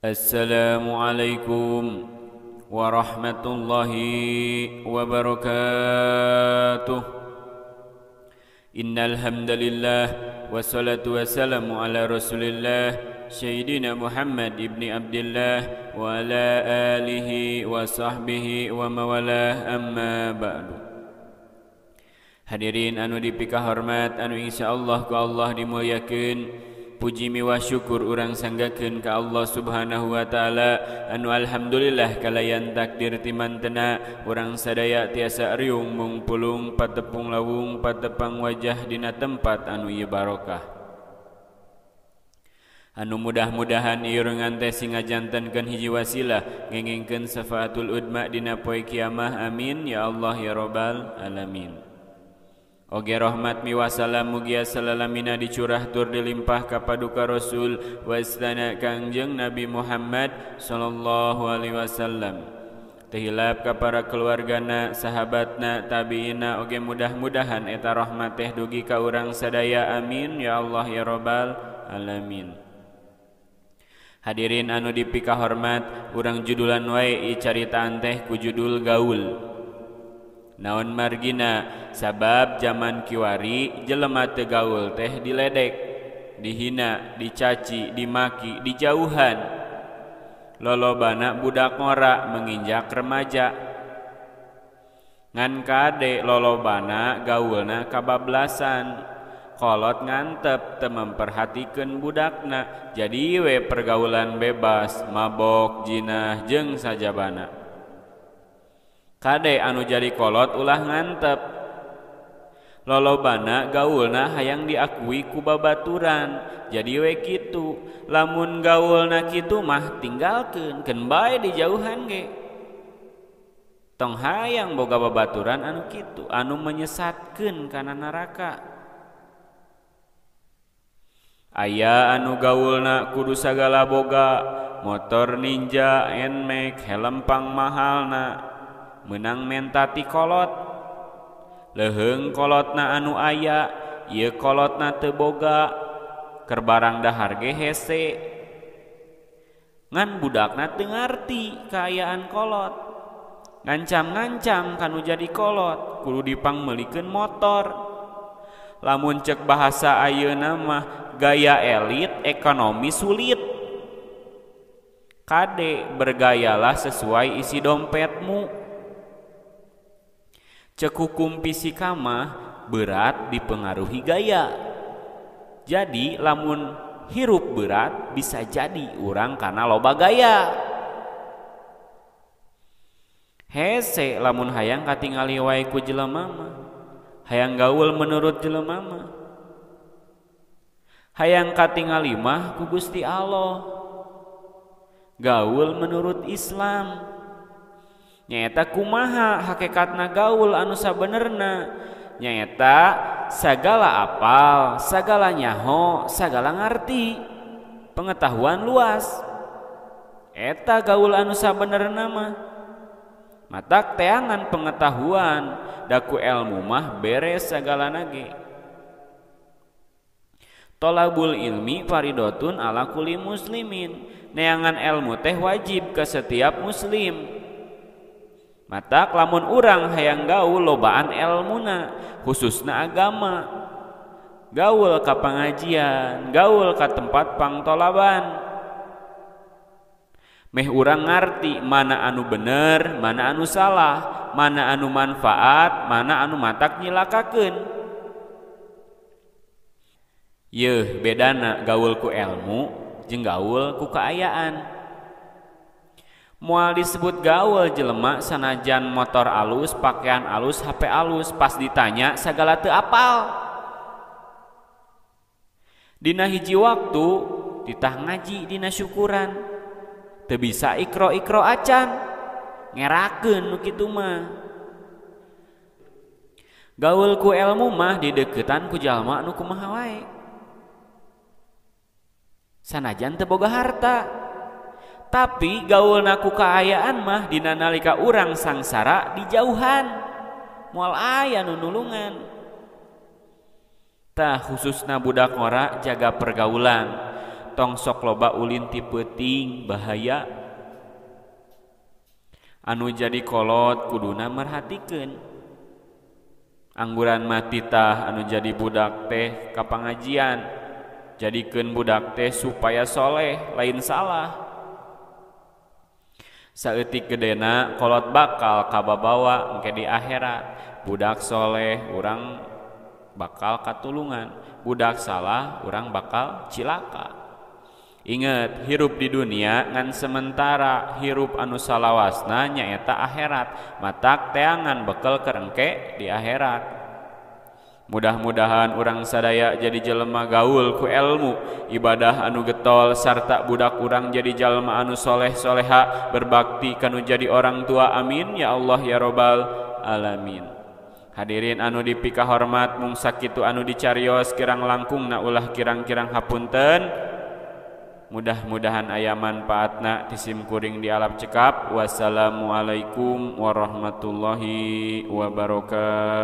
Assalamualaikum warahmatullahi wabarakatuh. Innal hamdalillah wassalatu wassalamu ala Rasulillah Sayyidina Muhammad ibni Abdillah wa ala alihi wa sahbihi wa mawalah, amma ba'du. Hadirin anu dipikahormat, anu insyaallah ku Allah dimuliakeun. Puji miwah syukur urang sanggakeun ka Allah Subhanahu wa taala, anu alhamdulillah kalayan takdir timantena urang sadaya tiasa riung mungpulung patepung lawung patepang wajah dina tempat anu ieu barokah. Anu mudah-mudahan ieu rengan teh singajantenkeun hiji wasilah ngengingkeun syafaatul udma dina poe kiamah, amin ya Allah ya rabbal alamin. Oge rahmat miwah salam mugia salalamina dicurah tur dilimpah ka paduka Rasul wastana Kangjeng Nabi Muhammad sallallahu alaihi wasallam. Tehilap ka para keluargana, sahabatna, tabiina, oge mudah-mudahan eta rahmat teh dugi ka urang sadaya, amin ya Allah ya rabbal alamin. Hadirin anu dipikahormat, urang judulan wae caritaan teh ku judul gaul. Naon margina, sabab zaman kiwari jelema teu gaul teh diledek, dihina, dicaci, dimaki, dijauhan. Lolobana budak ngora menginjak remaja. Ngan kade lolobana gaulna kabablasan. Kolot ngantep teu memperhatikeun budakna, jadi we pergaulan bebas, mabok, jinah jeung sajabana. Kade anu jadi kolot ulah ngantep. Lolobana gaulna hayang diakui ku babaturan, jadi we kitu. Lamun gaulna kitu mah tinggalkeun, keun bae dijauhan ge. Tong hayang boga babaturan anu kitu, anu menyesatkeun kana neraka. Aya anu gaulna kudu sagala boga, motor Ninja, Nmax, helm pang mahalna. Menang menta ti kolot, leuheung kolotna anu aya, ieu kolotna teu boga, keur barang dahar ge hese. Ngan budakna teu ngarti kaayaan kolot, ngancam-ngancam kanu jadi kolot, kudu dipangmeulikeun motor. Lamun cek bahasa ayeuna mah gaya elit, ekonomi sulit. Kade bergayalah sesuai isi dompetmu. Cek hukum fisika mah berat dipengaruhi gaya. Jadi lamun hirup berat bisa jadi urang karena loba gaya. Hese lamun hayang katingali wae ku jelema mah, hayang gaul menurut jelema mah, hayang katingali mah ku Gusti Allah, gaul menurut Islam. Nyaeta kumaha hakikatna gaul anu sabenerna, nyaeta sagala apal, sagala nyaho, sagala ngarti, pengetahuan luas. Eta gaul anu sabenerna mah. Matak teangan pengetahuan, daku ilmu mah beres sagalana ge. Tolabul ilmi faridotun ala kulli muslimin. Neangan ilmu teh wajib ke setiap muslim. Matak lamun urang hayang gaul lobaan elmuna, khususna agama. Gaul ka pangajian, gaul ka tempat pangtolaban. Meh urang ngarti mana anu bener, mana anu salah, mana anu manfaat, mana anu matak nyilakakeun. Yeuh bedana gaul ku elmu jeung gaul ku kaayaan. Moal disebut gaul jelema sanajan motor alus, pakaian alus, HP alus, pas ditanya sagala teu apal. Dina hiji waktu titah ngaji dina syukuran, teu bisa ikro-ikro acan, ngerakeun nu kitu mah. Gaul ku elmu mah dideukeutan ku jalma nu kumaha wae. Sanajan teu boga harta, tapi gaulna ku kaayaan mah dina nalika urang sangsara dijauhan, moal aya nu nulungan. Tah khususna budak ngora jaga pergaulan. Tong sok loba ulin ti peuting, bahaya. Anu jadi kolot kuduna merhatikeun. Angguran mati tah anu jadi budak teh ka pangajian. Jadikeun budak teh supaya soleh, lain salah. Saeutik gedena kolot bakal kababawa engke di akhirat. Budak soleh urang bakal katulungan, budak salah urang bakal cilaka. Ingat, hirup di dunia ngan sementara, hirup anu salawasna nyaeta akhirat. Matak teangan bekel kerengke di akhirat. Mudah-mudahan urang sadaya jadi jelema gaul ku ilmu, ibadah anu getol sarta budak urang jadi jalma anu soleh soleha, berbakti kanu jadi orang tua. Amin ya Allah ya robbal alamin. Hadirin anu dipika hormat, mung sakitu anu dicarios kirang langkung na ulah kirang-kirang hapunten. Mudah-mudahan aya manfaatna ti sim kuring di alap cekap. Wassalamualaikum warahmatullahi wabarakatuh.